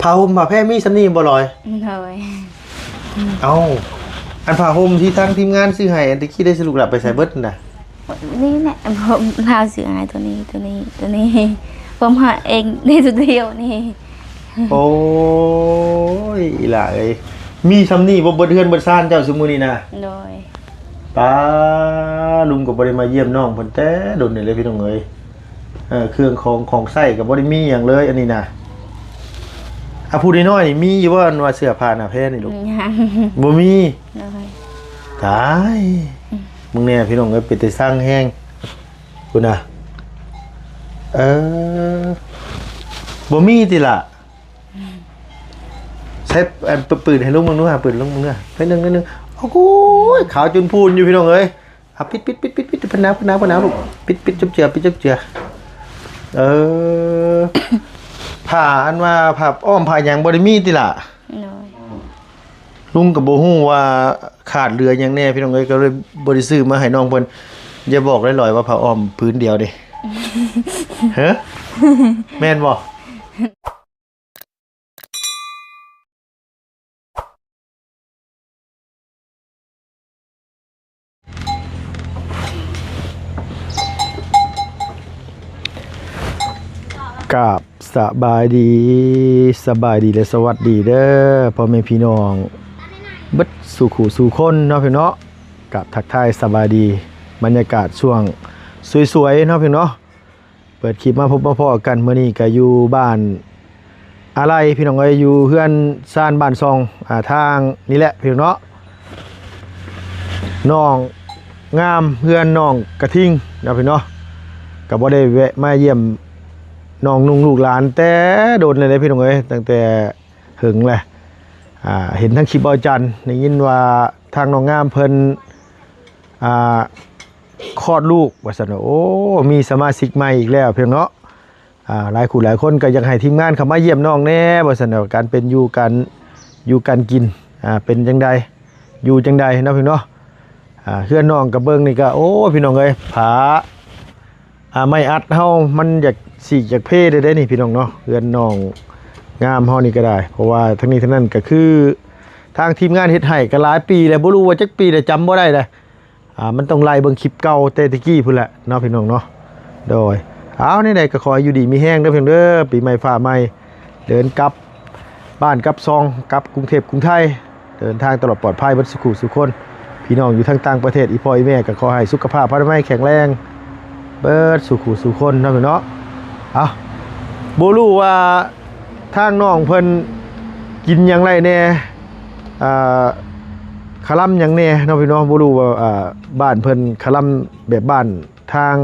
ຜ້າຫົ່ມຜ້າແພມີສ່ຳນີ້ບໍ່ລອຍ? ໂດຍ. ເອົ້າ ອັນຜ້າຫົ່ມທີ່ທາງທີມງານຊື້ໃຫ້ ອັນຕະກີ້ໄດ້ສະຫຼຸບລະໄປໃສເບິດນະ? ນີ້ແຫຼະ ລາວຊື້ໃຫ້ໂຕນີ້ ໂຕນີ້ ໂຕນີ້ ຜົມຫາເອງໄດ້ໂຕດຽວນີ້. ໂອ້ຍ ອີ່ຫຼ້າເອີຍ ມີສ່ຳນີ້ບໍ່ ເບິດເຮືອນເບິດຊານເຈົ້າຊຸມື້ນີ້ນະ? ໂດຍ. ປ້າ ລຸງກໍບໍ່ໄດ້ມາຢ້ຽມນ້ອງເພິ່ນແຕ່ດົນນີ້ເລີຍ ພີ່ນ້ອງເອີຍ. ເອີ ເຄື່ອງຂອງ ຂອງໃຊ້ກໍບໍ່ໄດ້ມີຫຍັງເລີຍ ອັນນີ້ນະ. ອາ ຜູ້ນ້ອຍໆນີ້ມີຢູ່ບໍ່ ອັນວ່າເສື້ອຜ້າໜ້າແພນີ້ລູກ? ຍັງ ບໍ່ມີ. ໂດຍ. ຕາຍ ອືມ ມຶງແນ່ ພີ່ນ້ອງເອີຍ ເປັນແຕ່ຊັງແຮງພຸ້ນນະ. ເອີ ບໍ່ມີຕິລະ? ໃຊ້ ອັນ ປ- ປືນໃຫ້ລຸງເບິ່ງດູຫາ ປືນລຸງເບິ່ງດູຫາ ໜ້ອຍໜຶ່ງ ໜ້ອຍໜຶ່ງ. ໂອ້ໂຫ ຂາວຈຸນພູນຢູ່ ພີ່ນ້ອງເອີຍ. ອ່ະ ປິດ ປິດ ປິດ ປິດ ປິດ ເພິ່ນໜາວ ເພິ່ນໜາວ ເພິ່ນໜາວລູກ ປິດ ປິດ ຈົບເຈືອ ປິດ ຈົບເຈືອ. ເອີ ຜ້າ ອັນວ່າ ຜ້າອ້ອມ ຜ້າຫຍັງບໍ່ໄດ້ມີຕິລະ? ໂດຍ. ລຸງກໍບໍ່ຮູ້ວ່າຂາດເຫຼືອຫຍັງແດ່ ພີ່ນ້ອງເອີຍ ກໍເລີຍບໍ່ໄດ້ຊື້ມາໃຫ້ນ້ອງເພິ່ນ. ຢ່າບອກລອຍໆວ່າຜ້າອ້ອມຜືນດຽວນີ້ ເຮີ ແມ່ນບໍ່? ກາບສະບາຍດີ ສະບາຍດີ ແລະ ສະຫວັດດີເດີ ພໍ່ແມ່ພີ່ນ້ອງເບິດສູ່ຄູ່ສູ່ຄົນເນາະ ພີ່ນ້ອງເນາະ. ກາບທັກທາຍສະບາຍດີ ບັນຍາກາດຊ່ວງສວຍໆ ເນາະ ພີ່ນ້ອງເນາະ. ເປີດຄລິບມາພົບມາພໍ້ກັນ ມື້ນີ້ກໍຢູ່ບ້ານອາໄລ ພີ່ນ້ອງເອີຍ ຢູ່ເຮືອນຊານບ້ານຊ່ອງ ອ່າ ທາງນີ້ແຫຼະ ພີ່ນ້ອງເນາະ. ນ້ອງງາມ ເຮືອນນ້ອງກະທິງເນາະ ພີ່ນ້ອງເນາະ. ກໍບໍ່ໄດ້ແວະມາຢ້ຽມນ້ອງນຸ່ງລູກຫຼານແຕ່ດົນແລ້ວເດ້ ພີ່ນ້ອງເອີຍ ຕັ້ງແຕ່ເຫິງແຫຼະ. ອ່າ ເຫັນທາງຄລິບເບົາຈັນ ໄດ້ຍິນວ່າທາງນ້ອງງາມເພິ່ນ ອ່າ ຄອດລູກວ່າຊັ້ນ. ໂອ້ ມີສະມາຊິກໃໝ່ອີກແລ້ວ ພີ່ນ້ອງເນາະ. ອ່າ ຫຼາຍຄູ່ຫຼາຍຄົນກໍຢາກໃຫ້ທີມງານເຂົ້າມາຢ້ຽມນ້ອງແດ່ວ່າຊັ້ນ ການເປັນຢູ່ ການຢູ່ການກິນ ອ່າ ເປັນຈັ່ງໃດ ຢູ່ຈັ່ງໃດເນາະ ພີ່ນ້ອງເນາະ. ອ່າ ເຮືອນນ້ອງກະເບິ່ງນີ້ກະ ໂອ້ ພີ່ນ້ອງເອີຍ ຝາ ອ່າ ໄມ້ອັດເຮົາມັນຢາກສີກຢາກເພແດ່ເດ້ນີ້ ພີ່ນ້ອງເນາະ. ເຮືອນນ້ອງງາມເຮົານີ້ກໍໄດ້ ເພາະວ່າທັງນີ້ທັງນັ້ນກໍຄືທາງທີມງານເຮັດໃຫ້ກໍຫຼາຍປີແລ້ວ ບໍ່ຮູ້ວ່າຈັກປີແລ້ວ ຈຳບໍ່ໄດ້ແລ້ວ. ອ່າ ມັນຕ້ອງໄລ່ເບິ່ງຄລິບເກົ່າແຕ່ແຕ່ກີ້ພຸ້ນແຫຼະເນາະ ພີ່ນ້ອງເນາະ. ໂດຍ ເອົາ ແນວໃດກໍຂໍໃຫ້ຢູ່ດີມີແຮງເດີ ພີ່ນ້ອງເດີ ປີໃໝ່ຟ້າໃໝ່ ເດີນກັບບ້ານກັບຊ່ອງ ກັບກຸງເທບກຸງໄທ ເດີນທາງຕະຫຼອດປອດໄພເບິດສູ່ຄູ່ສູ່ຄົນ. ພີ່ນ້ອງຢູ່ທາງຕ່າງປະເທດ ອີ່ພໍ່ອີ່ແມ່ກໍຂໍໃຫ້ສຸຂະພາບພະນາໄມແຂງແຮງເບິດສູ່ຄູ່ສູ່ຄົນເນາະ ພີ່ນ້ອງເນາະ. ເອົາ ບໍ່ຮູ້ວ່າ ທາງນ້ອງເພິ່ນກິນຫຍັງໄດ້ແດ່ ອ່າ ຄະລຳຫຍັງແດ່ເນາະ ພີ່ນ້ອງ. ບໍ່ຮູ້ວ່າ ອ່າ ບ້ານເພິ່ນຄະລຳແບບບ້ານທາງ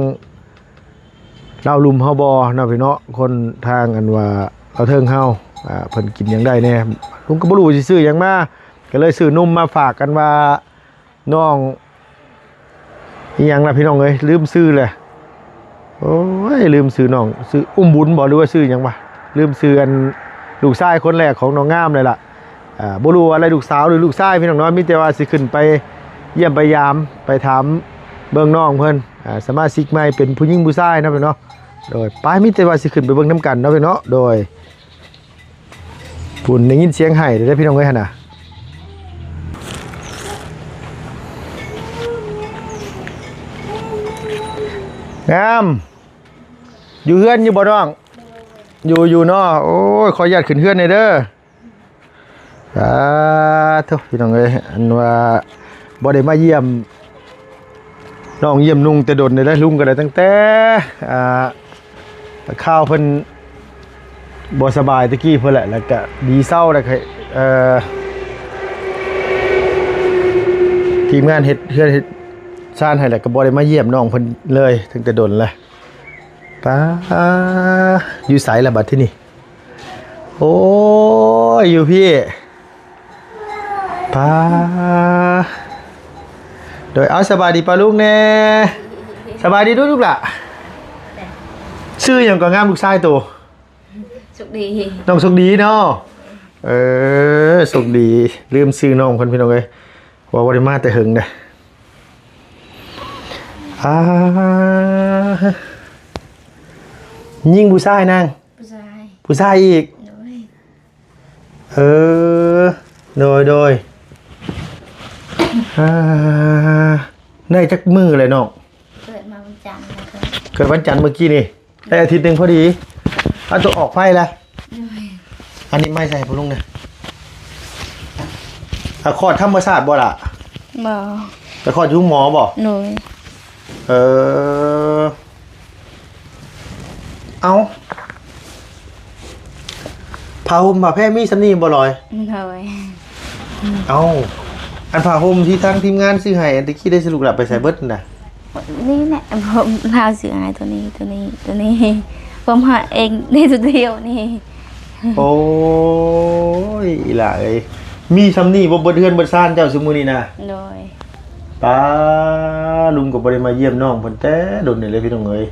ລາວລຸ່ມເຮົາບໍ່ເນາະ ພີ່ນ້ອງເນາະ. ຄົນທາງ ອັນວ່າ ລາວເທິງເຮົາ ອ່າ ເພິ່ນກິນຫຍັງໄດ້ແດ່ ລຸງກໍບໍ່ຮູ້ຊິຊື້ຫຍັງມາ ກໍເລີຍຊື້ນົມມາຝາກ ອັນວ່າ ນ້ອງອີ່ຫຍັງລະ ພີ່ນ້ອງເອີຍ ລືມຊື່ແຫຼະ. ໂອ້ຍ ລືມຊື່ນ້ອງ ຊື່ອຸ້ມບຸນບໍ່ ຫຼືວ່າຊື່ຫຍັງວະ ລືມຊື່ອັນລູກຊາຍຄົນແລກຂອງນ້ອງງາມເລີຍລະ. ອ່າ ບໍ່ຮູ້ວ່າລະລູກສາວ ຫຼື ລູກຊາຍ ພີ່ນ້ອງເນາະ. ມີແຕ່ວ່າຊິຂຶ້ນໄປຢ້ຽມໄປຢາມ ໄປຖາມເບິ່ງນ້ອງເພິ່ນ ອ່າ ສະມາຊິກໃໝ່ ເປັນຜູ້ຍິງຜູ້ຊາຍເນາະ ພີ່ນ້ອງເນາະ. ໂດຍ ໄປ ມີແຕ່ວ່າຊິຂຶ້ນໄປເບິ່ງນຳກັນເນາະ ພີ່ນ້ອງເນາະ. ໂດຍ ພຸ້ນ ໄດ້ຍິນສຽງໄຫ້ເດ້ ພີ່ນ້ອງເອີຍ ຫັ້ນນະ. ງາມ ຢູ່ເຮືອນຢູ່ບໍ່ນ້ອງ? ຢູ່ ຢູ່ເນາະ. ໂອ້ຍ ຂໍອະນຸຍາດຂຶ້ນເຮືອນແດ່ເດີ. ສາທຸ ພີ່ນ້ອງເອີຍ ອັນວ່າບໍ່ໄດ້ມາຢ້ຽມ ນ້ອງຢ້ຽມນຸ່ງແຕ່ດົນແລ້ວ ລຸງກໍໄດ້ຕັ້ງແຕ່ ອ່າ ຄາວເພິ່ນບໍ່ສະບາຍຕະກີ້ພຸ້ນແຫຼະ ແລ້ວກະດີເຊົາ ແລ້ວກະ ເອີ ທີມງານເຮັດເຮືອນເຮັດຊານໃຫ້ ແລ້ວກະບໍ່ໄດ້ມາຢ້ຽມນ້ອງເພິ່ນເລີຍ ຕັ້ງແຕ່ດົນແລ້ວ. ປາ ຢູ່ໃສລະບັດທີນີ້? ໂອ້ຍ ຢູ່ພີ້ ປາ. ໂດຍ ເອົາ ສະບາຍດີປ້າລຸງແດ່. ສະບາຍດີລູກຫຼ້າ. ຊື່ຫຍັງກໍງາມລູກຊາຍໂຕ? ສຸກດີ. ນ້ອງສຸກດີເນາະ. ເອີ ສຸກດີ ລືມຊື່ນ້ອງເພິ່ນ ພີ່ນ້ອງເອີຍ ວ່າບໍ່ໄດ້ມາແຕ່ເຫິງເດ້. ອ່າ ຍິງຜູ້ຊາຍນາງ? ຜູ້ຊາຍ. ຜູ້ຊາຍອີກ? ໂດຍ. ເອີ ໂດຍ ໂດຍ ອ່າ ໄດ້ຈັກມື້ແລ້ວນ້ອງ? ເກີດມາວັນຈັນ ເກີດວັນຈັນມື້ກີ້ນີ້ ໄດ້ອາທິດໜຶ່ງພໍດີ. ເອົາ ໂຕອອກໄຟລະ. ໂດຍ ອັນນີ້ໄມ້ໃສ່ໃຫ້ພໍ່ລຸງນະ. ອ່າ ຄອດທຳມະຊາດບໍ່ລະ? ບໍ່ ໄປຄອດຢູ່ໂຮງໝໍບໍ່? ໂດຍ ເອີ ເອົາ ຜ້າຫົ່ມຜ້າແພມີສ່ຳນີ້ບໍ່ລອຍ? ໂດຍ ເອົາ ອັນຜ້າຫົ່ມທີ່ທາງທີມງານຊື້ໃຫ້ ອັນຕະກີ້ໄດ້ສະຫຼຸບລະໄປໃສເບິດນະ? ນີ້ແຫຼະ ລາວຊື້ໃຫ້ ໂຕນີ້ ໂຕນີ້ ໂຕນີ້ ຜົມຫາເອງໄດ້ໂຕດຽວນີ້. ໂອ້ຍ ອີ່ຫຼ້າເອີຍ ມີສ່ຳນີ້ບໍ່ ເບິດເຮືອນເບິດຊານເຈົ້າຊຸມື້ນີ້ນະ? ໂດຍ ປ້າ ລຸງກໍບໍ່ໄດ້ມາຢ້ຽມນ້ອງເພິ່ນແຕ່ດົນນີ້ເລີຍ ພີ່ນ້ອງເອີຍ.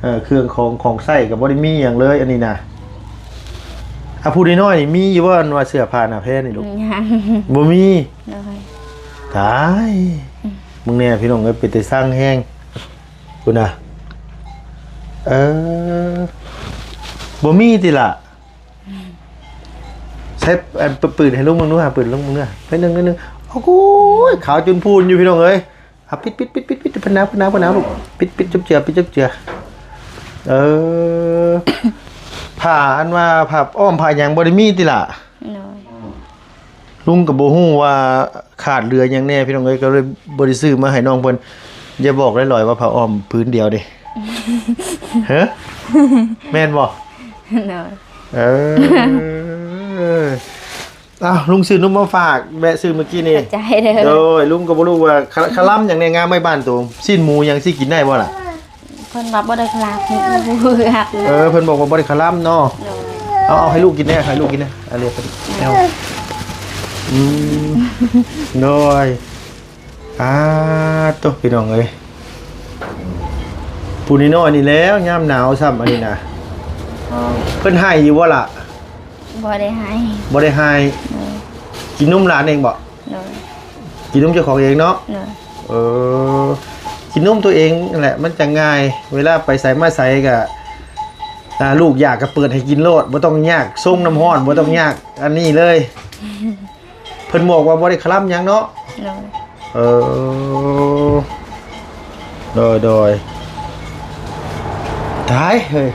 ເອີ ເຄື່ອງຂອງ ຂອງໃຊ້ກໍບໍ່ໄດ້ມີຫຍັງເລີຍ ອັນນີ້ນະ. ອ່າ ຜູ້ນ້ອຍໆນີ້ມີຢູ່ບໍ່ ອັນວ່າເສື້ອຜ້າໜ້າແພນີ້ລູກ? ຍັງ ບໍ່ມີ. ໂດຍ ຕາຍ ອືມ ມຶງແນ່ ພີ່ນ້ອງເອີຍ ເປັນແຕ່ຊັງແຮງພຸ້ນນະ. ເອີ ບໍ່ມີຕິລະ? ໃຊ້ ອັນ ປ- ປືດໃຫ້ລຸງເບິ່ງດູຫາ ປືດລຸງເບິ່ງດູຫາ ໜ້ອຍໜຶ່ງ ໜ້ອຍໜຶ່ງ. ໂອ້ຍ ຂາວຈົນພູນຢູ່ ພີ່ນ້ອງເອີຍ. ອ່າ ປິດ ປິດ ປິດ ປິດ ປິດ ເພິ່ນໜາວ ເພິ່ນໜາວ ເພິ່ນໜາວລູກ ປິດ ປິດ ຈົບເຈືອ ປິດ ຈົບເຈືອ. ເອີ ຜ້າ ອັນວ່າຜ້າອ້ອມຜ້າຫຍັງບໍ່ໄດ້ມີຕິລະ? ໂດຍ ລຸງກໍບໍ່ຮູ້ວ່າຂາດເຫຼືອຫຍັງແດ່ ພີ່ນ້ອງເອີຍ ກໍເລີຍບໍ່ໄດ້ຊື້ມາໃຫ້ນ້ອງເພິ່ນ. ຢ່າບອກຫຼອຍໆວ່າຜ້າອ້ອມຜືນດຽວເດ້. ຮະ ແມ່ນບໍ່? ໂດຍ ເອີ ອ້າວ ລຸງຊື້ນົມມາຝາກ ແວະຊື້ມື້ກີ້ນີ້. ຂອບໃຈເດີ. ໂດຍ ລຸງກໍບໍ່ຮູ້ວ່າຄະ ຄະລຳຫຍັງແດ່ ງາມໄມ້ບ້ານໂຕ ຊີ້ນໝູຫຍັງຊິກິນໄດ້ບໍ່ລະ? ເພິ່ນວ່າບໍ່ໄດ້ຄະລຳ ເອີ ເພິ່ນບອກວ່າບໍ່ໄດ້ຄະລຳເນາະ. ໂດຍ ເອົາ ເອົາໃຫ້ລູກກິນແດ່ ໃຫ້ລູກກິນແດ່ ອັນນີ້ເພິ່ນ ເອົາ ອືມ ໂດຍ. ອ່າ ໂຕ ພີ່ນ້ອງເອີຍ ຜູ້ນ້ອຍໆນີ້ແຫຼະ ຍາມໜາວຊ້ຳ ອັນນີ້ນະ. ເພິ່ນໄຫ້ຢູ່ບໍ່ລະ? ບໍ່ໄດ້ໄຫ້ ບໍ່ໄດ້ໄຫ້. ໂດຍ ກິນນົມຫຼານເອງບໍ່? ໂດຍ ກິນນົມເຈົ້າຂອງເອງເນາະ. ໂດຍ ເອີ ກິນນົມຕົວເອງນັ້ນແຫຼະ ມັນຈະງ່າຍ ເວລາໄປໃສມາໃສກະ ອ່າ ລູກຢາກກະເປີດໃຫ້ກິນໂລດ ບໍ່ຕ້ອງຍາກ ຊົງນ້ຳຮ້ອນ ບໍ່ຕ້ອງຍາກ ອັນນີ້ເລີຍ. ເພິ່ນບອກວ່າບໍ່ໄດ້ຄະລຳຫຍັງເນາະ. ໂດຍ ເອີ ໂດຍ ໂດຍ ຕາຍເຮີ້ຍ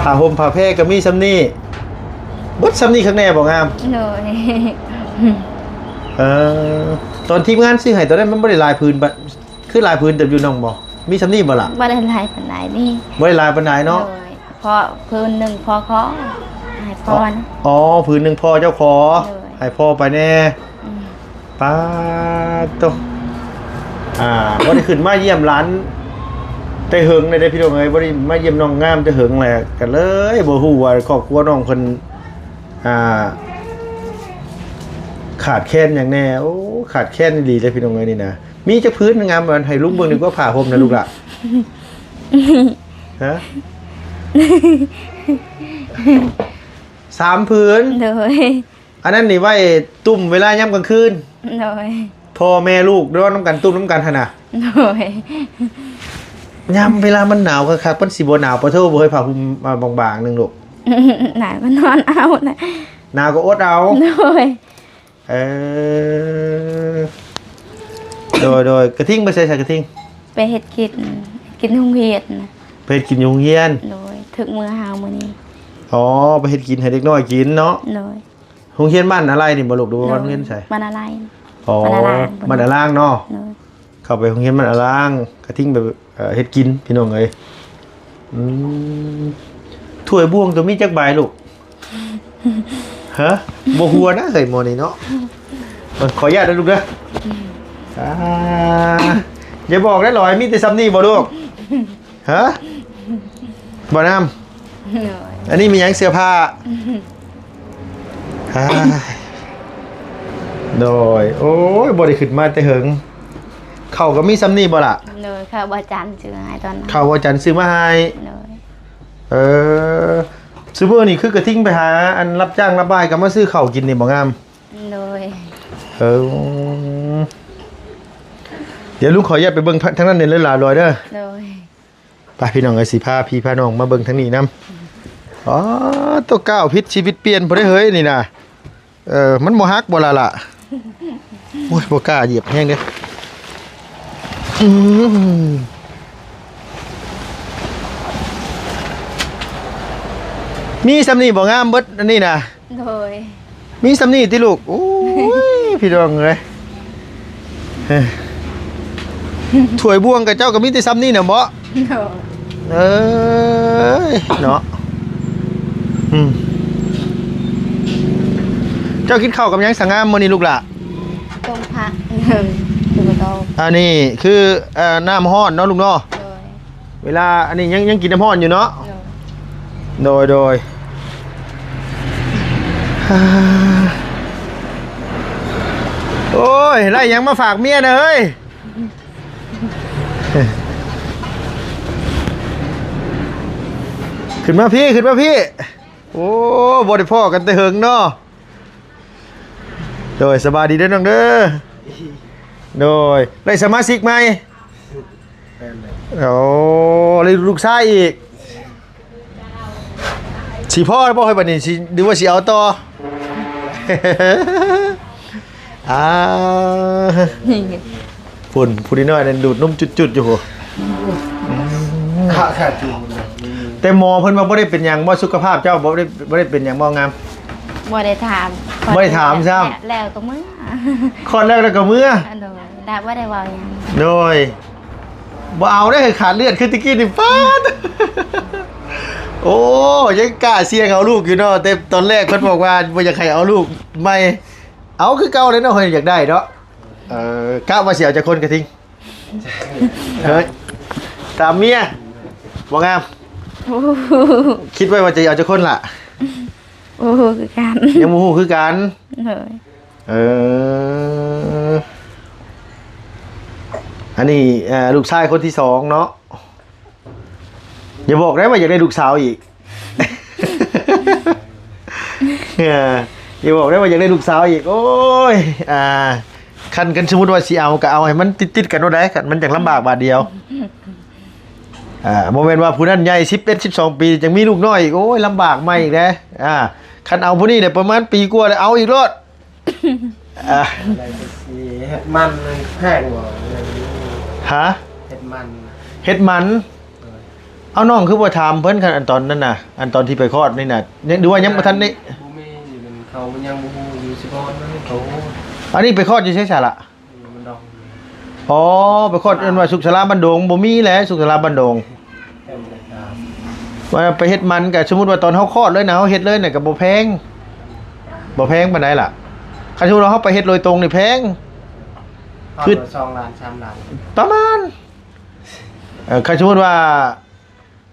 ຜ້າຫົ່ມຜ້າແພກໍມີສ່ຳນີ້ ເບິດສ່ຳນີ້ຄັກແນ່ບໍ່ງາມ? ໂດຍ ເອີ ຕອນທີມງານຊື້ໃຫ້ຕອນນັ້ນມັນບໍ່ໄດ້ຫຼາຍຜືນບາດ ຄືຫຼາຍຜືນເຕີບຢູ່ນ້ອງບໍ່? ມີສ່ຳນີ້ບໍ່ລະ? ບໍ່ໄດ້ຫຼາຍປານໃດນີ້ ບໍ່ໄດ້ຫຼາຍປານໃດເນາະ. ໂດຍ ເພາະຜືນໜຶ່ງພໍຂໍ ໃຫ້ພໍ່ນະ. ອໍ ຜືນໜຶ່ງພໍ່ເຈົ້າຂໍ. ໂດຍ ໃຫ້ພໍ່ໄປແດ່. ອືມ ປາດໂທ້ ອ່າ ບໍ່ໄດ້ຂຶ້ນມາຢ້ຽມຫຼານແຕ່ເຫິງເລີຍເດ້ພີ່ນ້ອງເອີຍ ບໍ່ໄດ້ມາຢ້ຽມນ້ອງງາມແຕ່ເຫິງແຫຼະ ກໍເລີຍບໍ່ຮູ້ວ່າຄອບຄົວນ້ອງເພິ່ນ ອ່າ ຂາດແຄນຫຍັງແດ່. ໂອ້ ຂາດແຄນອີ່ຫຼີເດ້ພີ່ນ້ອງເອີຍນີ້ນະ. ມີຈັກຜືນງາມ ອັນ ໃຫ້ລຸງເບິ່ງດີກວ່າ ຜ້າຫົ່ມນະລູກຫຼານ? ຮະ? ສາມຜືນ. ໂດຍ ອັນນັ້ນນີ້ໄວ້ຕຸ້ມເວລາຍາມກາງຄືນ. ໂດຍ ພໍ່ແມ່ລູກນອນນຳກັນ ຕຸ້ມນຳກັນຫັ້ນນະ. ໂດຍ ຍາມເວລາມັນໜາວຄັກໆ ມັນຊິບໍ່ໜາວປະໂທບໍ່ເຮີ້ຍ ຜ້າຫົ່ມ ອ່າ ບາງໆໜຶ່ງລູກ. ໜາວກໍນອນເອົານະ ໜາວກໍອົດເອົາ. ໂດຍ ເອີ ໂດຍ ໂດຍ ກະທິງໄປໃສຊະກະທິງ? ໄປເຮັດກິນ ກິນໂຮງຮຽນນະ. ໄປເຮັດກິນຢູ່ໂຮງຮຽນ. ໂດຍ ຖືກມື້ເຮົາມື້ນີ້. ອໍ ໄປເຮັດກິນໃຫ້ເດັກນ້ອຍກິນເນາະ. ໂດຍ ໂຮງຮຽນບ້ານອາໄລນີ້ບໍ່ລູກ ຫຼືວ່າ ໂດຍ ບ້ານໂຮງຮຽນໃສ? ບ້ານອາໄລ. ອໍ ບ້ານອາລາງ ບ້ານອາລາງເນາະ. ໂດຍ ເຂົ້າໄປໂຮງຮຽນບ້ານອາລາງ ກະທິງໄປ ເອີ ເຮັດກິນພີ່ນ້ອງເອີຍ. ອືມ ຖ້ວຍບ່ວງໂຕມີຈັກໃບລູກ? ຮະ? ບໍ່ຫົວນະເຮີ້ຍ ໝໍນີ້ເນາະ. ເອີ ຂໍອະນຸຍາດເດີລູກເດີ. ອ່າ ຢ່າບອກໄດ້ຫຼອຍ ມີແຕ່ສ່ຳນີ້ບໍ່ລູກ? ຮະ? ບໍ່ນຳ. ໂດຍ ອັນນີ້ມີຫຍັງ? ເສື້ອຜ້າ. ໂດຍ ໂອ້ຍ ບໍ່ໄດ້ຂຶ້ນມາແຕ່ເຫິງ. ເຂົ້າກໍມີສ່ຳນີ້ບໍ່ລະ? ໂດຍ ເຂົ້າບໍ່ຈັນຊື້ໃຫ້ຕອນນັ້ນ ເຂົ້າບໍ່ຈັນຊື້ມາໃຫ້. ໂດຍ ເອີ ຊຸມື້ນີ້ຄືກະທິງໄປຫາອັນຮັບຈ້າງຮັບບາຍ ກໍມາຊື້ເຂົ້າກິນນີ້ບໍ່ງາມ? ໂດຍ ເອີ ດຽວລຸງຂໍອະນຸຍາດໄປເບິ່ງທາງນັ້ນເດີຫຼານເດີ. ໂດຍ ໄປພີ່ນ້ອງເອີຍ ຊິພາພີ່ພານ້ອງມາເບິ່ງທາງນີ້ນຳ. ອໍ ໂຕກ້າວຜິດຊີວິດປ່ຽນພຸ້ນເດ້ເຮີ້ຍນີ້ນະ. ເອີ ມັນບໍ່ຫັກບໍ່ລະລະ? ໂອ້ຍ ບໍ່ກ້າຢຽບແຮງເດ້. ອືມ ມີສ່ຳນີ້ບໍ່? ງາມເບິດອັນນີ້ນະ. ໂດຍ ມີສ່ຳນີ້ຕິລູກ? ໂອ້ຍ ພີ່ນ້ອງເອີຍ ເອີ ຖ້ວຍບ່ວງຂະເຈົ້າກໍມີແຕ່ສ່ຳນີ້ນະບໍ? ໂດຍ ເອີຍ ເນາະ. ອືມ ເຈົ້າກິນເຂົ້າກັບຫຍັງສະງາມມື້ນີ້ລູກຫຼ້າ? ຕົ້ມຜັກ ເອີ ຕົ້ມ ອັນນີ້ຄື ເອີ ນ້ຳຮ້ອນເນາະລູກເນາະ. ໂດຍ ເວລາອັນນີ້ຍັງ ຍັງກິນນ້ຳຮ້ອນຢູ່ເນາະ. ໂດຍ ໂດຍ ໂດຍ ໂອ້ຍ ໄດ້ຫຍັງມາຝາກເມຍນະເຮີ້ຍ? ຂຶ້ນມາພີ້ ຂຶ້ນມາພີ້. ໂອ້ ບໍ່ໄດ້ພໍ້ກັນແຕ່ເຫິງເນາະ. ໂດຍ ສະບາຍດີເດີນ້ອງເດີ. ໂດຍ ໄດ້ສະມາຊິກໃໝ່? ໂອ້ ໄດ້ລູກຊາຍອີກ. ຊິພໍ້ບໍ່ເຮີ້ຍບັດນີ້ ຊິ ຫຼືວ່າຊິເອົາຕໍ່? ອ່າ ພຸ້ນ ຜູ້ນ້ອຍນັ້ນດູດນົມຈຸດໆຢູ່ພຸ້ນ. ແຕ່ໝໍເພິ່ນວ່າບໍ່ໄດ້ເປັນຫຍັງບໍ່? ສຸຂະພາບເຈົ້າບໍ່ໄດ້ ບໍ່ໄດ້ເປັນຫຍັງບໍ່? ງາມ ບໍ່ໄດ້ຖາມ. ບໍ່ໄດ້ຖາມຊ້ຳ. ແລ້ວກໍເມືອ. ຄອດແລ້ວ ແລ້ວກໍເມືອ. ໂດຍ ແລ້ວບໍ່ໄດ້ເວົ້າຫຍັງ. ໂດຍ ບໍ່ເອົາເດ້ ຂາດເລືອດຄືຕະກີ້ນີ້ ປາດ. ໂອ້ ຍັງກ້າສ່ຽງເອົາລູກຢູ່ເນາະ. ແຕ່ຕອນແລກເພິ່ນບອກວ່າບໍ່ຢາກໃຫ້ເອົາລູກໃໝ່ ເອົາຄືເກົ່າເລີຍເນາະ. ເພິ່ນຢາກໄດ້ເນາະ. ເອີ ກະວ່າຊິເອົາຈັກຄົນກະທິງ? ເຮີ້ຍ ຕາມເມຍບໍ່ງາມ. ໂອ້ ຄິດໄວ້ວ່າຈະເອົາຈັກຄົນລະ? ບໍ່ຮູ້ຄືກັນ ຍັງບໍ່ຮູ້ຄືກັນ. ເອີ ເອີ ອັນນີ້ ເອີ ລູກຊາຍຄົນທີສອງເນາະ. ຢ່າບອກໄດ້ວ່າຢາກໄດ້ລູກສາວອີກ. ເອີ ຢ່າບອກໄດ້ວ່າຢາກໄດ້ລູກສາວອີກ. ໂອ້ຍ ອ່າ ຄັນ ຄັນສົມມຸດວ່າຊິເອົາ ກໍເອົາໃຫ້ມັນຕິດໆກັນໂລດໄດ໋ ຄັນມັນຈັ່ງລຳບາກບາດດຽວ. ອ່າ ບໍ່ແມ່ນວ່າຜູ້ນັ້ນໃຫຍ່ສິບເອັດ ສິບສອງປີ ຈັ່ງມີລູກນ້ອຍອີກ. ໂອ້ຍ ລຳບາກໃໝ່ອີກເດ້. ອ່າ ຄັນເອົາຜູ້ນີ້ໄດ້ປະມານປີກວ່າແລ້ວ ເອົາອີກໂລດ. ອ່າ ເຮັດມັນແພງບໍ່? ຮະ? ເຮັດມັນ ເຮັດມັນ. ເອີ ເອົາ ນ້ອງຄືບໍ່ຖາມເພິ່ນ ຄັນອັນຕອນນັ້ນນະ ອັນຕອນທີ່ໄປຄອດນີ້ນະ ຍັງ ຫຼືວ່າຍັງບໍ່ທັນໄດ້? ບໍ່ມີ ເຂົາຍັງບໍ່ຮູ້ຢູ່ຊິບອນເຂົາ. ອັນນີ້ໄປຄອດຢູ່ໃສສາລະ? ຢູ່ບ້ານດອງ. ອໍ ໄປຄອດ ເອີ້ນວ່າສຸກສາລາບ້ານດົງ. ບໍ່ມີແຫຼະ ສຸກສາລາບ້ານດົງ. ວ່າໄປເຮັດມັນ ກະສົມມຸດວ່າຕອນເຮົາຄອດເລີຍນະ ເຮົາເຮັດເລີຍນະ ກະບໍ່ແພງ ບໍ່ແພງປານໃດລະ. ຄັນສົມມຸດວ່າເຮົາໄປເຮັດໂດຍຕົງນີ້ແພງ ຄືສອງລ້ານ ສາມລ້ານ ປະມານ. ເອີ ຄັນສົມມຸດວ່າ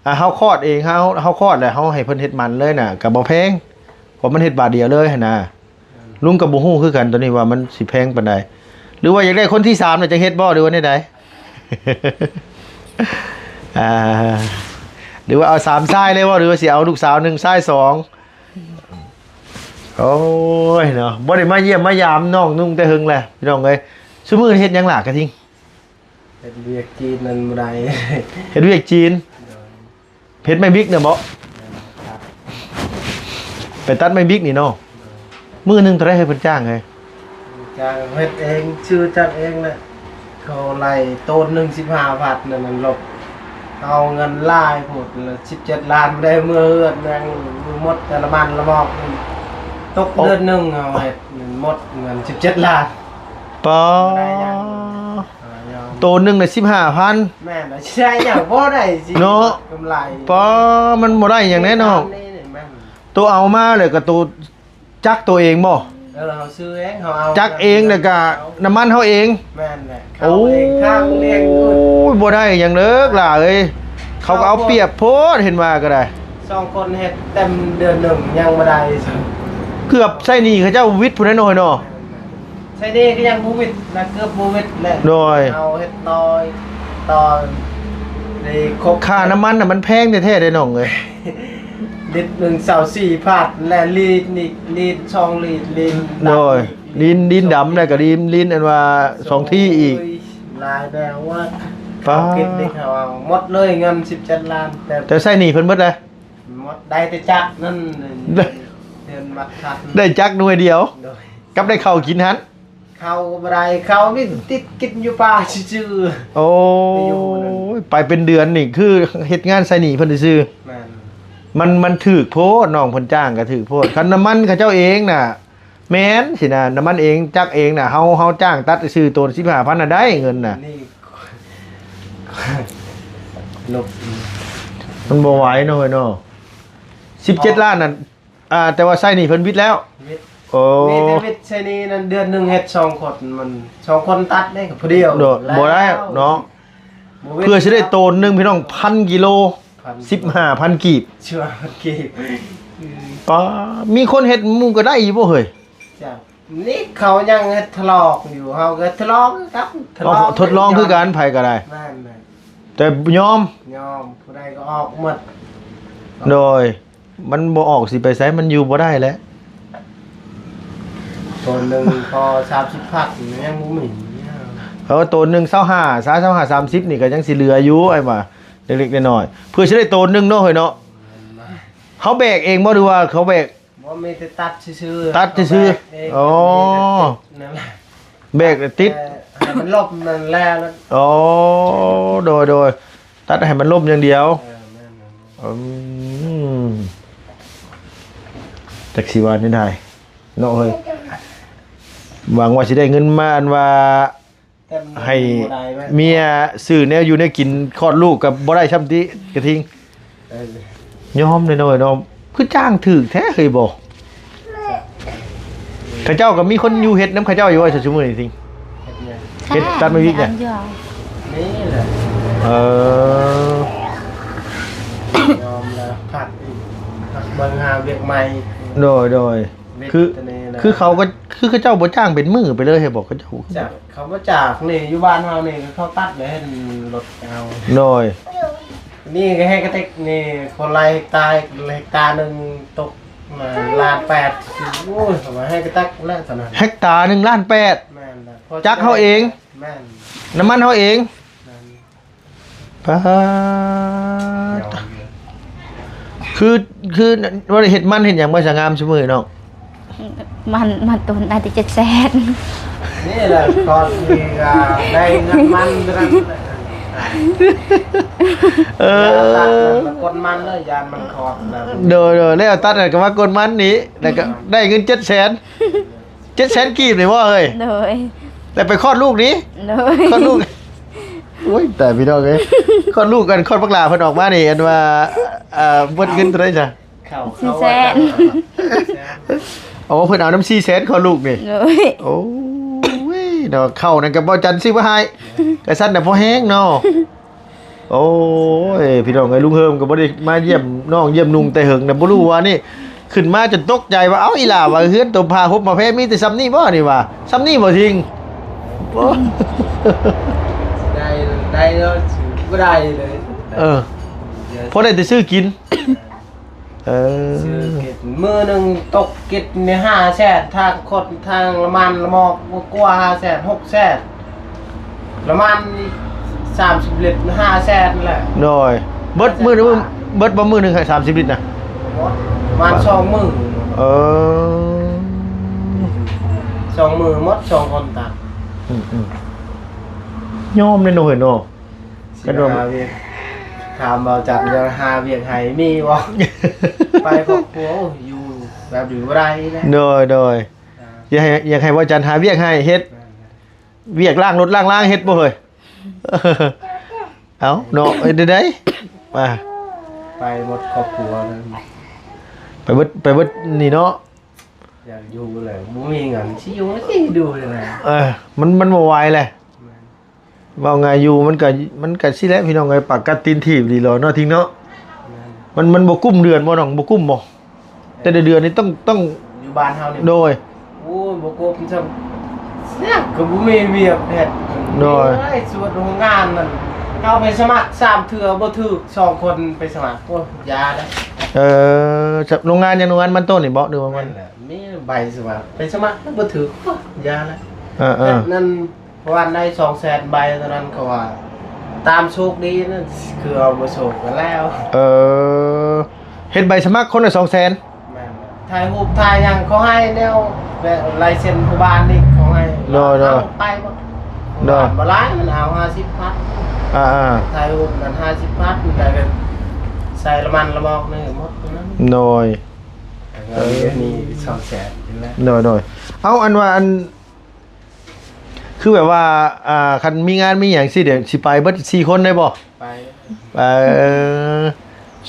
ອ່າ ເຮົາຄອດເອງ ເຮົາ ເຮົາຄອດແລ້ວເຮົາໃຫ້ເພິ່ນເຮັດໝັ້ນເລີຍນະ ກໍບໍ່ແພງ ເພາະມັນເຮັດບາດດຽວເລີຍຫັ້ນນະ. ແມ່ນ ລຸງກໍບໍ່ຮູ້ຄືກັນໂຕນີ້ວ່າມັນຊິແພງປານໃດ ຫຼືວ່າຢາກໄດ້ຄົນທີສາມນະ ຈັ່ງເຮັດບໍ່ ຫຼືວ່າແນວໃດ? ອ່າ ຫຼືວ່າເອົາສາມຊາຍເລີຍບໍ່ ຫຼືວ່າຊິເອົາລູກສາວໜຶ່ງ ຊາຍສອງ? ໂອ້ຍເນາະ ບໍ່ໄດ້ມາຢ້ຽມມາຢາມນ້ອງນຸ່ງແຕ່ເຫິງແຫຼະ ພີ່ນ້ອງເອີຍ. ຊຸມື້ເຮັດຫຍັງຫຼ້າກະທິງ? ເຮັດວຽກຈີນນັ້ນບໍ່ໄດ້ ເຮັດວຽກຈີນ. ໂດຍ ເຮັດໄມ້ບິກນະບໍ? ແມ່ນ ໄປຕັດໄມ້ບິກນີ້ເນາະ. ໂດຍ ມື້ໜຶ່ງເທົ່າໃດໃຫ້ເພິ່ນຈ້າງເຮີ້ຍ? ຈ້າງເຮັດເອງ ຊື້ຈັກເອງແຫຼະ. ເຂົາໄລ່ໂຕນໜຶ່ງສິບຫ້າພັນ ນັ້ນລົບ ເອົາເງິນຫຼາຍໂພດ ສິບເຈັດລ້ານ ບໍ່ໄດ້ເມືອເຮືອນຫຍັງ ໝົດແຕ່ລະໝັ້ນລະໝອກ ຕົກເດືອນໜຶ່ງເຮົາເຮັດໝົດເງິນສິບເຈັດລ້ານ. ປາ ໂຕໜຶ່ງນະສິບຫ້າພັນ. ແມ່ນ ຊິໄດ້ຫຍັງ ບໍ່ໄດ້ຊິເນາະ ກຳໄລ. ປາ ມັນບໍ່ໄດ້ຫຍັງແນ່ເນາະ. ໂຕເອົາມາແລ້ວກໍໂຕຈັກໂຕເອງບໍ່? ເອີ ເຮົາຊື້ເອງ ເຮົາເອົາຈັກເອງ ແລ້ວກໍນ້ຳມັນເຮົາເອງ. ແມ່ນແຫຼະ ໂອ້ຍ ບໍ່ໄດ້ຫຍັງເລີກຫຼ້າເອີຍ ເຂົາກໍເອົາປຽບໂພດ ເຫັນວ່າກໍໄດ້. ສອງຄົນເຮັດເຕັມເດືອນໜຶ່ງຍັງບໍ່ໄດ້ ເກືອບໃຊ້ໜີ້ເຂົາເຈົ້າວິດພຸ້ນແຫຼະເນາະ. ໃຊ້ໜີ້ກໍຍັງບໍ່ວິດນະ ເກືອບບໍ່ວິດແຫຼະ. ໂດຍ ເຮົາເຮັດນ້ອຍຕອນນີ້ຄົບ ຄ່ານ້ຳມັນນະມັນແພງແທ້ໆເດ້ນ້ອງເອີຍ. ລິດໜຶ່ງຊາວສີ່ພັນ ແລະ ລີນອີກ ລີນສອງລີນ ລີນ. ໂດຍ ລີນ ລີນດຳ ແລ້ວກໍລີນ ລີນອັນວ່າສອງທີ່ອີກ. ໂອ້ຍ ຫຼາຍແລ້ວວ່າ ປາ ເຂົາເກັບເດັກເຮົາເອົາໝົດເລີຍເງິນສິບເຈັດລ້ານ. ແຕ່ ແຕ່ໃຊ້ໜີ້ເພິ່ນເບິດເລີຍ. ໝົດ ໄດ້ແຕ່ຈັກນັ້ນ ເດືອນມັດທັນ ໄດ້ຈັກໜ່ວຍດຽວ ໂດຍ ກັບໄດ້ເຂົ້າກິນຫັ້ນ ເຂົ້າກໍບໍ່ໄດ້ ເຂົ້າມີແຕ່ຕິດກິນຢູ່ປ່າຊື່ໆ ໂອ້ຍ ໄປເປັນເດືອນນີ້ ຄືເຮັດງານໃຊ້ໜີ້ເພິ່ນຊື່ໆ ແມ່ນ ມັນ ມັນຖືກໂພດ ນ້ອງເພິ່ນຈ້າງກໍຖືກໂພດ ຄັນນ້ຳມັນເຂົາເຈົ້າເອງນະ ແມ່ນຊິນະ ນ້ຳມັນເອງ ຈັກເອງນະ ເຮົາ ເຮົາຈ້າງຕັດຊື່ໂຕນສິບຫ້າພັນນະ ໄດ້ເງິນນະ ນີ້ ລົບ ມັນບໍ່ໄຫວເນາະ ເອີຍເນາະ ສິບເຈັດລ້ານນັ້ນ ອ່າ ແຕ່ວ່າໃຊ້ໜີ້ເພິ່ນບິດແລ້ວ ບິດ ໂອ້ ມີແຕ່ບິດໃຊ້ໜີ້ນັ້ນ ເດືອນໜຶ່ງເຮັດສອງຄົນ ມັນສອງຄົນຕັດເດ້ ກໍຜູ້ດຽວ ໂດດ ບໍ່ໄດ້ເນາະ ບໍ່ເວັນ ເພື່ອຊິໄດ້ໂຕນໜຶ່ງ ພີ່ນ້ອງ ພັນກິໂລ ພັນ ສິບຫ້າພັນກີບ ສິບຫ້າພັນກີບ ອືມ ປ້າ ມີຄົນເຮັດໝູ່ກໍໄດ້ຢູ່ບໍ່ເຮີ້ຍ? ຈ້າ ນີ້ເຂົາຍັງເຮັດທະລອກຢູ່ ເຮົາກໍທະລອກຄືກັນ ອໍ ທະລອກ ທົດລອງຄືກັນ ໃຜກໍໄດ້ ແມ່ນໆ ແຕ່ຍອມ ຍອມ ຜູ້ໃດກໍອອກໝົດ ໂດຍ ມັນບໍ່ອອກຊິໄປໃສ ມັນຢູ່ບໍ່ໄດ້ແຫຼະ ໂຕນໜຶ່ງພໍສາມສິບພັນ ຍັງບໍ່ມີ ເອີ ໂຕນໜຶ່ງຊາວຫ້າ ຊາວຫ້າ ສາມສິບນີ້ກໍຍັງຊິເຫຼືອຢູ່ ອ້າຍວ່າ ເລັກໆນ້ອຍໆ ເພື່ອຊິໄດ້ໂຕນໜຶ່ງເນາະ ເຮີ້ຍເນາະ ເຮົາແບກເອງບໍ່ ຫຼືວ່າເຂົາແບກ? ບໍ່ ມີແຕ່ຕັດຊື່ໆ ຕັດຊື່ໆ ເຂົາແບກເອງ ອໍ ມີແຕ່ຕິດນັ້ນແຫຼະ ແບກແຕ່ຕິດ ເອີ ໃຫ້ມັນລົມນັ້ນແຫຼະ ອໍ ໂດຍໆ ຕັດໃຫ້ມັນລົມຢ່າງດຽວ ເອີ ແມ່ນໆ ອືມ ຈັກຊິວ່າແນວໃດເນາະເຮີ້ຍ ຫວັງວ່າຊິໄດ້ເງິນມາ ອັນວ່າ ໃຫ້ເມຍຊື້ແນວຢູ່ແນວກິນ ຄອດລູກກໍບໍ່ໄດ້ຊ້ຳຕິ ກະທິງ ເອີ ຍອມແນ່ນອນເນາະ ຄືຈ້າງຖືກແທ້ເຮີ້ຍບໍ່ ເຂົາເຈົ້າກໍມີຄົນຢູ່ເຮັດນຳເຂົາເຈົ້າຢູ່ວ່າ ຊຸມື້ນີ້ຕິ ເຮັດຫຍັງ ເຮັດຕັດໄມ້ວິກນີ້ ນີ້ແຫຼະ ເອີ ຍອມແລ້ວ ພັກອີກ ພັກເບິ່ງຫາວຽກໃໝ່ ໂດຍໆ ເຮັດ ຄື ແຕ່ນີ້ແຫຼະ ຄືເຂົາກໍ ຄືເຂົາເຈົ້າບໍ່ຈ້າງເປັນມື້ໄປເລີຍ ໃຫ້ບອກເຂົາເຈົ້າ ຈ້າງ ເຂົາບໍ່ຈ້າງນີ້ ຢູ່ບ້ານເຮົານີ້ ເຂົາຕັດແລ້ວເຫັນລົດເອົາ ໂດຍ ນີ້ກໍໃຫ້ກະຕິກນີ້ ຄົນລາຍເຮັກຕາ ເຮັກຕາໜຶ່ງຕົກມາລ້ານແປດ ໂອ້ຍ ເຂົາວ່າໃຫ້ກະຕິກແລ້ວຕອນນັ້ນ ເຮັກຕາໜຶ່ງລ້ານແປດ ແມ່ນແລ້ວ ຈັກເຮົາເອງ ແມ່ນ ນ້ຳມັນເຮົາເອງ ແມ່ນ ປາດ ຄື ຄືບໍ່ໄດ້ເຮັດມັນເຮັດຫຍັງບໍ່ສະງາມຊຸມື້ນີ້ເນາະ ມັນ ມັນຕົ້ນໄດ້ແຕ່ເຈັດແສນ ນີ້ແຫຼະ ຕອນນີ້ກໍໄດ້ເງິນມັນເທົ່ານັ້ນ ເອີ ຕັດມັນ ມາກົນມັນເລີຍ ຢ້ານມັນຂອດແລ້ວ ໂດຍໆ ແລ້ວຕັດແລ້ວກໍມາກົນມັນນີ້ ແລ້ວກໍໄດ້ເງິນເຈັດແສນ ເຈັດແສນກີບນີ້ບໍ່ເອີຍ ໂດຍ ແລ້ວໄປຄອດລູກນີ້ ໂດຍ ຄອດລູກ ໂອ້ຍ ຕາຍພີ່ນ້ອງເອີຍ ຄອດລູກກັນ ຄອດບັກຫຼ້າເພິ່ນອອກມານີ້ ອັນວ່າ ອ່າ ເບິດເງິນເທົ່າໃດຊະ ເຂົ້າ ສີ່ແສນ ອໍ ເພິ່ນເອົານຳສີ່ແສນຄອດລູກນີ້ ໂດຍ ໂອ້ຍ ເນາະ ເຂົ້ານັ້ນກໍບໍ່ຈັນຊື້ມາໃຫ້ ກະຊັ້ນນະພໍແຮງເນາະ ໂອ້ຍ ພີ່ນ້ອງເອີຍ ລຸງເຮີມກໍບໍ່ໄດ້ມາຢ້ຽມນ້ອງຢ້ຽມນຸ່ງແຕ່ເຫິງນະ ບໍ່ຮູ້ວ່ານີ້ ຂຶ້ນມາຈົນຕົກໃຈວ່າ ເອົ້າ ອີ່ຫຼ້າວ່າເຮືອນໂຕຜ້າຫົ່ມຜ້າແພມີແຕ່ຊ່ຳນີ້ບໍ່ ນີ້ວ່າ ຊ່ຳນີ້ບໍ່ທິງ ໂອ້ ໄດ້ ໄດ້ແລ້ວ ບໍ່ໄດ້ເລີຍ ເອີ ພໍໄດ້ແຕ່ຊື້ກິນ ເອີ ຊື້ກິນ ມື້ໜຶ່ງຕົກກິນນີ້ຫ້າແສນ ທາງຄົນ ທາງລະມັນລະໝອກ ກວ່າຫ້າແສນ ຫົກແສນ ລະມັນສາມສິບລິດ ຫ້າແສນແຫຼະ ໂດຍ ເບິດມື້ໜຶ່ງ ເບິດບໍ່ມື້ໜຶ່ງໃຫ້ສາມສິບລິດນະ ປະມານສອງມື້ ເອີ ສອງມື້ໝົດ ສອງຄົນຕັດ ອືມໆ ຍອມເລີຍເນາະ ເຮີ້ຍເນາະ ຊິຫາວຽກ ຖາມເບົາຈັນ ຈະຫາວຽກໃຫ້ມີບໍ່? ໄປຄອບຄົວ ໂອ້ຍ ຢູ່ແບບຢູ່ບໍ່ໄດ້ແຫຼະ ໂດຍໆ ອ່າ ຢາກໃຫ້ ຢາກໃຫ້ເບົາຈັນຫາວຽກໃຫ້ເຮັດ ແມ່ນໆ ວຽກລ້າງລົດລ້າງລາງເຮັດບໍ່ເຮີ້ຍ? ເອົ້າເນາະ ເຮັດແນວໃດ? ອ່າ ໄປໝົດຄອບຄົວເລີຍ ໄປເບິດ ໄປເບິດນີ້ເນາະ ຢາກຢູ່ແຫຼະ ບໍ່ມີເງິນ ຊິຢູ່ ຊິຢູ່ແນວໃດ? ເອີ ມັນ ມັນບໍ່ໄຫວແຫຼະ ແມ່ນ ເວົ້າງ່າຍຢູ່ ມັນກະ ມັນກະຊີ້ແຫຼະພີ່ນ້ອງເອີຍ ປາກກັດຕີນຖີບອີ່ຫຼີເນາະ ທິງເນາະ ແມ່ນ ມັນ ມັນບໍ່ກຸ້ມເດືອນບໍ່ນ້ອງ ບໍ່ກຸ້ມບໍ່? ແຕ່ລະເດືອນນີ້ຕ້ອງ ຕ້ອງ ຢູ່ບ້ານເຮົານີ້ ໂດຍ ໂອ້ຍ ບໍ່ກົບຊ້ຳ ຍັງກໍບໍ່ມີວຽກເຮັດ ໂດຍ ເອີຍ ສວດໂຮງງານນັ້ນ ເຮົາໄປສະໝັກສາມເທື່ອບໍ່ຖືກ ສອງຄົນໄປສະໝັກ ໂອ້ຍ ຢ່າເລີຍ ເອີ ໂຮງງານຫຍັງ ໂຮງງານມັນຕົ້ນນີ້ບໍ່ ຫຼືວ່າມັນ ແມ່ນແຫຼະ ມີໃບສະໝັກ ໄປສະໝັກບໍ່ຖືກ ໂອ້ຍ ຢ່າເລີຍ ເອີໆ ນັ້ນ ເພາະວ່າໄດ້ສອງແສນໃບຕອນນັ້ນ ເຂົາວ່າຕາມໂຊກດີນັ້ນ ຄືເອົາບໍ່ໂຊກກໍແລ້ວ ເອີ ເຮັດໃບສະໝັກຄົນລະສອງແສນ. ແມ່ນ. ຖ່າຍຮູບຖ່າຍຫຍັງເຂົາໃຫ້ແນວ ແບບລາຍເຊັນຜູ້ບ້ານນີ້ເຂົາໃຫ້. ໂດຍໆ. ເອົາໄປບໍ່? ໂດຍ. ບໍ່ຫຼາຍ ມັນເອົາຫ້າສິບພັນ. ອ່າໆ. ຖ່າຍຮູບນັ້ນຫ້າສິບພັນ ແລ້ວກໍໃສ່ລະມັນລະມອກນີ້ໝົດນັ້ນ. ໂດຍ. ເອີ ມີສອງແສນນີ້ແຫຼະ. ໂດຍໆ. ເອົາ ອັນວ່າ ອັນ ຄືແບບວ່າ ອ່າ ຄັນມີງານມີຫຍັງຊີ້ ດຽວຊິໄປເບິດສີ່ຄົນໄດ້ບໍ່? ໄປ. ເອີ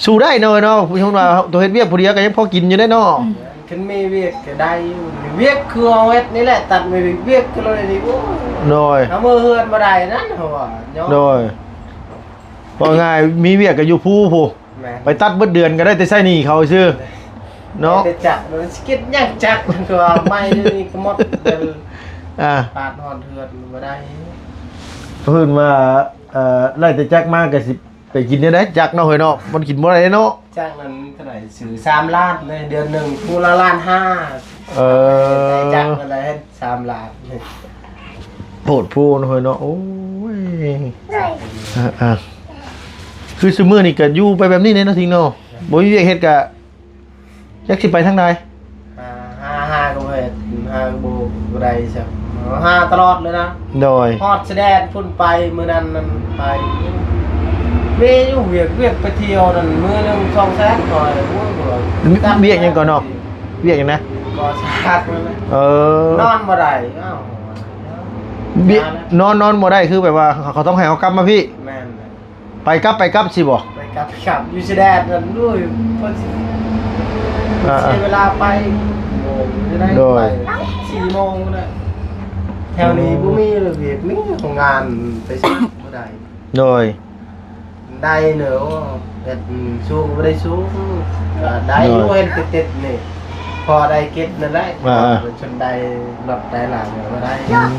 ສູ້ໄດ້ເນາະ ເນາະ ສົມມຸດວ່າໂຕເຮັດວຽກຜູ້ດຽວກໍຍັງພໍກິນຢູ່ເດ້ເນາະ. ອືມ. ຄັນມີວຽກກໍໄດ້ຢູ່ ວຽກຄືເຮົາເຮັດນີ້ແຫຼະ ຕັດໄມ້ວຽກຄືເຮົາເຮັດນີ້ ໂອ້ຍ. ໂດຍ. ເຮົາເມືອເຮືອນບໍ່ໄດ້ນັ້ນ ເຮົາວ່າເນາະ. ໂດຍ. ເວົ້າງ່າຍ ມີວຽກກໍຢູ່ພູພຸ້ນ. ແມ່ນ. ໄປຕັດເບິດເດືອນກໍໄດ້ແຕ່ໃຊ້ໜີ້ເຂົາຊື່ເນາະ. ແຕ່ຈັກມັນຊິກິນຫຍັງຈັກ ຄືວ່າໄມ້ດຽວນີ້ກໍໝົດເບິດ. ອ່າ. ປາດຮອດເຮືອນບໍ່ໄດ້. ເພິ່ນວ່າ ເອີ ໄລ່ແຕ່ຈັກມາກໍຊິໄປກິນແນວໃດ ຈັກເນາະ ເຮີຍເນາະ ມັນກິນບໍ່ໄດ້ເນາະ. ຈັກນັ້ນເທົ່າໃດ ຊື້ສາມລ້ານເລີຍ ເດືອນໜຶ່ງຜູ້ລະລ້ານຫ້າ. ເອີ ຈັກນັ້ນແຫຼະ ສາມລ້ານ. ໂພດໂພເນາະເຮີຍເນາະ ໂອ້ຍ. ອ່າໆ ຄືຊຸມື້ນີ້ກໍຢູ່ໄປແບບນີ້ເນາະ ທິງເນາະ ບໍ່ມີວຽກເຮັດກະຈັກຊິໄປທາງໃດ. ຫາ ຫາ ຫາກໍບໍ່ເຮັດ ຫາກໍບໍ່ ບໍ່ໄດ້ຊັ້ນ ຫາຕະຫຼອດເລີຍນະ. ໂດຍ. ຮອດຊາຍແດນພຸ້ນໄປ ມື້ນັ້ນນັ້ນໄປ ມີຢູ່ວຽກ ວຽກໄປທ່ຽວນັ້ນ ມື້ໜຶ່ງສອງແສນ ຂ້ອຍ ໂອ້ຍ ວຽກຫຍັງກ່ອນເນາະ? ວຽກຫຍັງນະ? ກໍ່ສ້າງນັ້ນແຫຼະ. ເອີ ນອນບໍ່ໄດ້. ອ້າວ ວຽກ ນອນ ນອນບໍ່ໄດ້ ຄືແບບວ່າເຂົາຕ້ອງໃຫ້ເຮົາກັບມາພີ້. ແມ່ນ. ໄປກັບ ໄປກັບຊິບໍ່? ໄປກັບ ໄປກັບ ຢູ່ຊາຍແດນນັ້ນ ໂອ້ຍ ເພິ່ນຊິ ອ່າໆ ເສຍເວລາໄປ ໂອ້ຍ ໄດ້ ໂດຍ ໄປສີ່ໂມງພຸ້ນແຫຼະ. ແຖວນີ້ ອືມ ບໍ່ມີລະບຽບ ມີໂຮງງານໄປສ້າງບໍ່ໄດ້. ໂດຍ. ໄດ້ເນາະ ແບບ ອືມ ສູງບໍ່ໄດ້ສູງ ກໍໄດ້ຢູ່ ໂດຍ ເຫັນເຕັດໆນີ້ ພໍໄດ້ເກັບນັ້ນແຫຼະ. ອ່າໆ ເປັນຊົນໄດ້ລົດໄດ້ລາງກໍໄດ້. ອືມ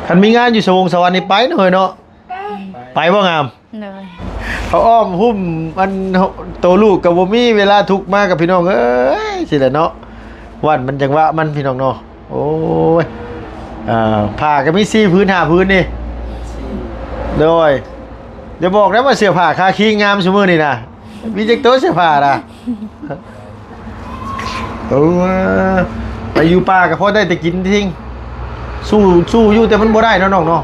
ຄັນມີງານຢູ່ສະຫວົງສະຫວັນນີ້ໄປເນາະ ເຮີຍເນາະ. ໄປ ໄປບໍ່ງາມ? ໂດຍ. ເຂົາອ້ອມຫຸ້ມ ອັນ ໂຕລູກກໍບໍ່ມີເວລາທຸກມາກັບ ພີ່ນ້ອງເອີຍ ຊີ້ແຫຼະເນາະ ວັນມັນຈັງຫວະມັນ ພີ່ນ້ອງເນາະ. ໂອ້ຍ ອ່າ ຜ້າກໍມີສີ່ຜືນຫ້າຜືນນີ້. ໂດຍ. ຢ່າບອກນະວ່າເສື້ອຜ້າຄາຄີງາມຊຸມື້ນີ້ນະ ມີຈັກໂຕເສື້ອຜ້ານະ? ເອີ ໄປຢູ່ປ່າກໍພໍໄດ້ແຕ່ກິນຕິງ ສູ້ ສູ້ຢູ່ ແຕ່ມັນບໍ່ໄດ້ເນາະນ້ອງເນາະ.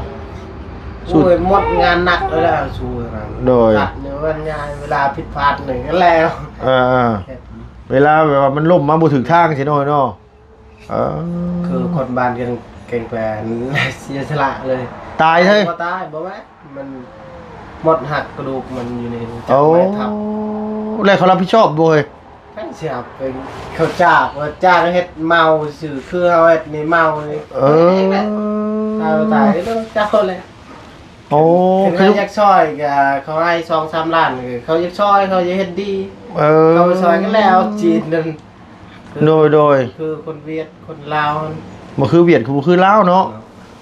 ສູ້ ໂອ້ຍ ໝົດງານໜັກແລ້ວສູ້ນະ. ໂດຍ. ຕັດໃນວັນງານ ເວລາຜິດພາດໜຶ່ງນັ້ນແລ້ວ. ເອີ ເວລາແບບວ່າມັນລົ້ມມາບໍ່ຖືກທາງຊີ້ເນາະ ເນາະ. ເອີ ຄືຄົນບ້ານແກ່ງ ແກ່ງແປນ ເສຍສະຫຼະເລີຍ ຕາຍເລີຍ. ບໍ່ຕາຍ ບໍ່ແມ່ນ ມັນໝົດຫັກກະດູກມັນຢູ່ໃນ ໂອ້ ຈັບໄມ້ທັບ. ແລ້ວເຂົາຮັບຜິດຊອບບໍ່ເຮີ້ຍ? ໃຜຊິຮັບ ເປັນເຂົາຈ້າງ ວ່າຈ້າງເຮັດເມົາຊື່ ຄືເຮົາເຮັດນີ້ເມົານີ້. ເອີ ຕາຍ ຕາຍເລື່ອງເຈົ້າແຫຼະ. ໂອ້ ເຂົາຢາກຊ່ອຍກໍເຂົາໃຫ້ສອງສາມລ້ານ ເຂົາຢາກຊ່ອຍ ເຂົາຢາກເຮັດດີ. ເອີ ເຂົາຊ່ອຍກັນແລ້ວ ຈີນນັ້ນ. ໂດຍ ໂດຍ. ຄືຄົນຫວຽດ ຄົນລາວຫັ້ນ ບໍ່ຄືຫວຽດ ຄືບໍ່ຄືລາວເນາະ.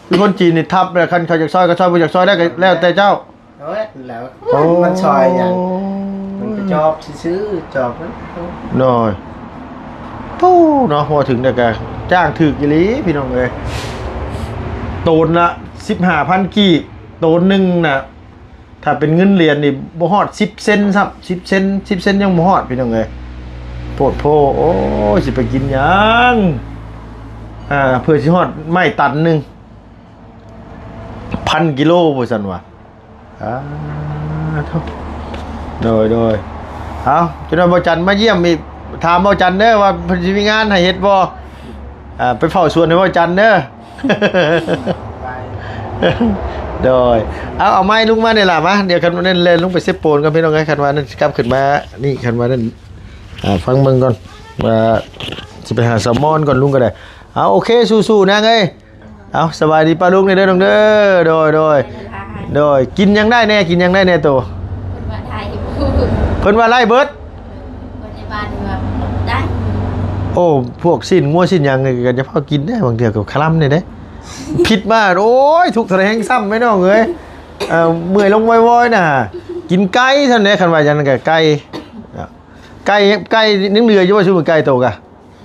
ເນາະ ຄືຄົນຈີນນີ້ທັບແລ້ວ ຄັນເຂົາຢາກຊ່ອຍກໍຊ່ອຍ ບໍ່ຢາກຊ່ອຍໄດ້ກໍແລ້ວແຕ່ເຈົ້າ. ເອີ ແລ້ວ ໂອ້ ມັນຊ່ອຍຫຍັງ? ມັນກໍຈອບຊື່ໆ ຈອບ. ໂດຍ. ໂອ້ ເນາະ ພໍເວົ້າເຖິງແລ້ວກໍຈ້າງຖືກອີ່ຫຼີ ພີ່ນ້ອງເອີຍ. ໂຕນລະສິບຫ້າພັນກີບ ໂຕນໜຶ່ງນະ ຖ້າເປັນເງິນຫຼຽນນີ້ບໍ່ຮອດສິບເຊັນຊ້ຳ ສິບເຊັນ ສິບເຊັນຍັງບໍ່ຮອດ ພີ່ນ້ອງເອີຍ. ໂພດໂພ. ໂອ້ຍ ຊິໄປກິນຫຍັງ ອ່າ ເພື່ອຊິຮອດໄມ້ຕັນໜຶ່ງ ພັນກິໂລ ວ່າຊັ້ນວ່າ. ອ່າ ໂທ້ ໂດຍ ໂດຍ. ເອົາ ຈົນວ່າບ່າວຈັນມາຢ້ຽມອີກ ຖາມບ່າວຈັນເດີວ່າເພິ່ນຊິມີງານໃຫ້ເຮັດບໍ່? ອ່າ ໄປເຝົ້າສວນໃຫ້ບ່າວຈັນເດີ. ໂດຍ. ເອົາ ເອົາໄມ້ລຸງມານີ້ລະ ມາ ດຽວຄັນນັ້ນແລ່ນລົງໄປເຊັບໂປນກ່ອນ ພີ່ນ້ອງເອີຍ. ຄັນວ່ານັ້ນຊິກັບຂຶ້ນມານີ້ ຄັນວ່ານັ້ນ ອ່າ ຟັງເບິ່ງກ່ອນວ່າຊິໄປຫາສາວມອນກ່ອນ ລຸງກໍໄດ້. ເອົາ ໂອເຄ ສູ້ໆ ນາງເອີຍ. ເອົາ ສະບາຍດີປ້າລຸງເດີນ້ອງເດີ. ໂດຍ ໂດຍ ໂດຍ. ກິນຫຍັງໄດ້ແດ່ ກິນຫຍັງໄດ້ແດ່ໂຕ? ເພິ່ນວ່າໄດ້ ເພິ່ນວ່າໄດ້ເບິດ. ເອີ ພະຍາບານວ່າໄດ້. ໂອ້ ພວກຊີ້ນງົວຊີ້ນຫຍັງນີ້ກໍຢ່າພາກິນເດ້ ບາງເທື່ອກໍຄະລຳນີ້ເດ້. ຜິດມາ ໂອ້ຍ ທຸກເທົ່າໃດແຮງຊ້ຳ ແມ່ນ້ອງເອີຍ. ເອີ ເມື່ອຍລົງວອຍໆ ນະ. ກິນໄກ່ຊັ້ນແດ່ ຄັນວ່າຈັ່ງນັ້ນກໍໄກ່ ໄກ່ ໄກ່ຍັງເຫຼືອຢູ່ບໍ່? ຊຸມໄກ່ໂຕກະ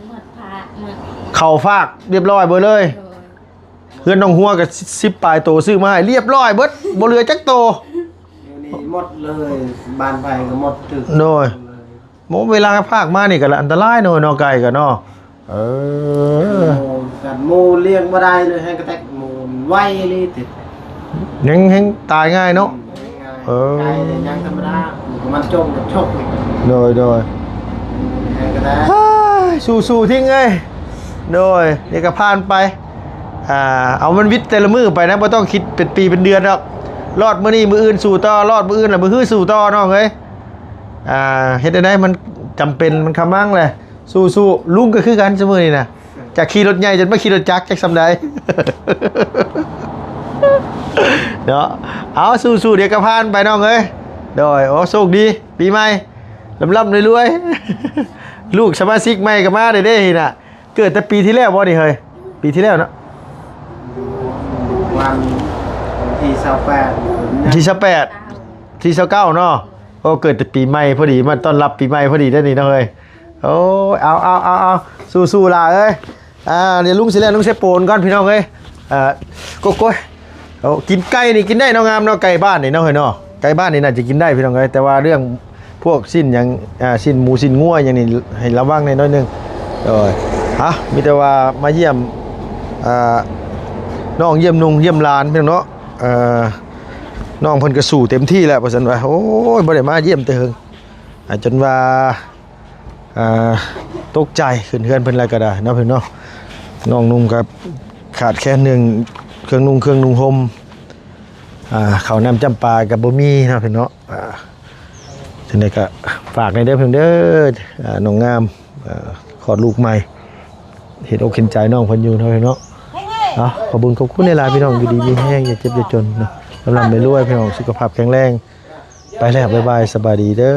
ໝົດພາກ ໝົດ ເຂົ້າຟາກຮຽບຮ້ອຍເບິດເລີຍ. ໂດຍ. ເຮືອນນ້ອງຫົວກໍສິບປາຍໂຕ ຊື້ມາໃຫ້ຮຽບຮ້ອຍເບິດ ບໍ່ເຫຼືອຈັກໂຕ. ດຽວນີ້ໝົດເລີຍ ບ້ານໃຜກໍໝົດ ຖືກ ໂດຍ ເລີຍ. ໂອ້ ເວລາພາກມານີ້ກໍອັນຕະລາຍເນາະ ເນາະ ໄກ່ກໍເນາະ. ເອີ ໂອ້ ກັນໝູ່ລ້ຽງບໍ່ໄດ້ເລີຍ ແຮງກະແຕັກໝູ່ໄວອີ່ຫຼີຕິ ແຮງ ແຮງຕາຍງ່າຍເນາະ. ອືມ ງ່າຍ ເອີ ໄກ່ນີ້ຍັງທຳມະດາ ມັນຈົ່ງກັບຊົກນີ້. ໂດຍ ໂດຍ ແຮງກະແຕັກ ເຮີ້ຍ ສູ້ໆ ທິງເອີຍ. ໂດຍ ນີ້ກໍຜ່ານໄປ ອ່າ ເອົາມັນວິດແຕ່ລະມື້ໄປນະ ບໍ່ຕ້ອງຄິດເປັນປີເປັນເດືອນດອກ. ລອດມື້ນີ້ ມື້ອື່ນສູ້ຕໍ່ ລອດມື້ອື່ນລະມື້ຮືສູ້ຕໍ່ ນ້ອງເອີຍ. ອ່າ ເຮັດແນວໃດ ມັນຈຳເປັນ ມັນຂະມັງແຫຼະ. ສູ້ໆ ລຸງກໍຄືກັນຊຸມື້ນີ້ນະ ຈາກຂີ່ລົດໃຫຍ່ຈົນມາຂີ່ລົດຈັກ ຈັກສ່ຳໃດເນາະ. ເອົາ ສູ້ໆ ດຽວກໍຜ່ານໄປນ້ອງເອີຍ. ໂດຍ ໂອ້ ໂຊກດີ ປີໃໝ່ລ່ຳໆ ລວຍໆ. ລູກສະມາຊິກໃໝ່ກໍມາເດ້ເດ້ນີ້ນະ. ເກີດແຕ່ປີທີ່ແລ້ວບໍ່ນີ້ເຮີ້ຍ? ປີທີ່ແລ້ວເນາະ ວັນທີຊາວແປດ ວັນທີຊາວແປດ ທີຊາວເກົ້າເນາະ. ໂອ້ ເກີດແຕ່ປີໃໝ່ພໍດີ ມາຕ້ອນຮັບປີໃໝ່ພໍດີເດ້ນີ້ເນາະເຮີ້ຍ. ໂອ້ຍ ເອົາ ເອົາ ເອົາ ເອົາ ສູ້ໆ ຫຼ້າເອີຍ. ອ່າ ດຽວລຸງຊິແລ່ນລົງເຊໂປນກ່ອນພີ່ນ້ອງເອີຍ. ເອີ ໂກໂກຍ ເອົາ ກິນໄກ່ນີ້ກິນໄດ້ເນາະ ງາມເນາະ ໄກ່ບ້ານນີ້ເນາະເຮີ້ຍເນາະ. ໄກ່ບ້ານນີ້ໜ້າຈະກິນໄດ້ພີ່ນ້ອງເອີຍ ແຕ່ວ່າເລື່ອງພວກຊີ້ນຫຍັງ ອ່າ ຊີ້ນໝູຊີ້ນງົວຫຍັງນີ້ໃຫ້ລະວັງແດ່ໜ້ອຍໜຶ່ງ. ໂດຍ ຮະ ມີແຕ່ວ່າມາຢ້ຽມ ອ່າ ນ້ອງ ຢ້ຽມນຸ່ງຢ້ຽມຫຼານພີ່ນ້ອງເນາະ. ເອີ ນ້ອງເພິ່ນກໍສູ້ເຕັມທີ່ແລ້ວ ວ່າຊັ້ນວ່າ. ໂອ້ຍ ບໍ່ໄດ້ມາຢ້ຽມແຕ່ເຫິງ ອ່າ ຈົນວ່າ ອ່າ ຕົກໃຈ ຂຶ້ນເຮືອນເພິ່ນແລ້ວກໍໄດ້ເນາະພີ່ນ້ອງ. ນ້ອງນຸ່ງກໍຂາດແຄນເລື່ອງເຄື່ອງນຸ່ງເຄື່ອງນຸ່ງຫົ່ມ ອ່າ ເຂົ້ານ້ຳຈ້ຳປາກໍບໍ່ມີເນາະພີ່ນ້ອງເນາະ. ອ່າ ຈັ່ງໃດກໍຝາກແດ່ເດີພີ່ນ້ອງເດີ ອ່າ ນ້ອງງາມ ອ່າ ຄອດລູກໃໝ່ ເຫັນອົກເຫັນໃຈນ້ອງເພິ່ນຢູ່ເນາະພີ່ນ້ອງເນາະ. ເອົາ ຂອບຄຸນຂອບຄຸນຫຼາຍໆ ພີ່ນ້ອງ ຢູ່ດີມີແຮງ ຢ່າເຈັບຢ່າຈົນເນາະ ລ່ຳໆ ລວຍໆ ພີ່ນ້ອງ ສຸຂະພາບແຂງແຮງ. ໄປແລ້ວ ບາຍບາຍ ສະບາຍດີເດີ.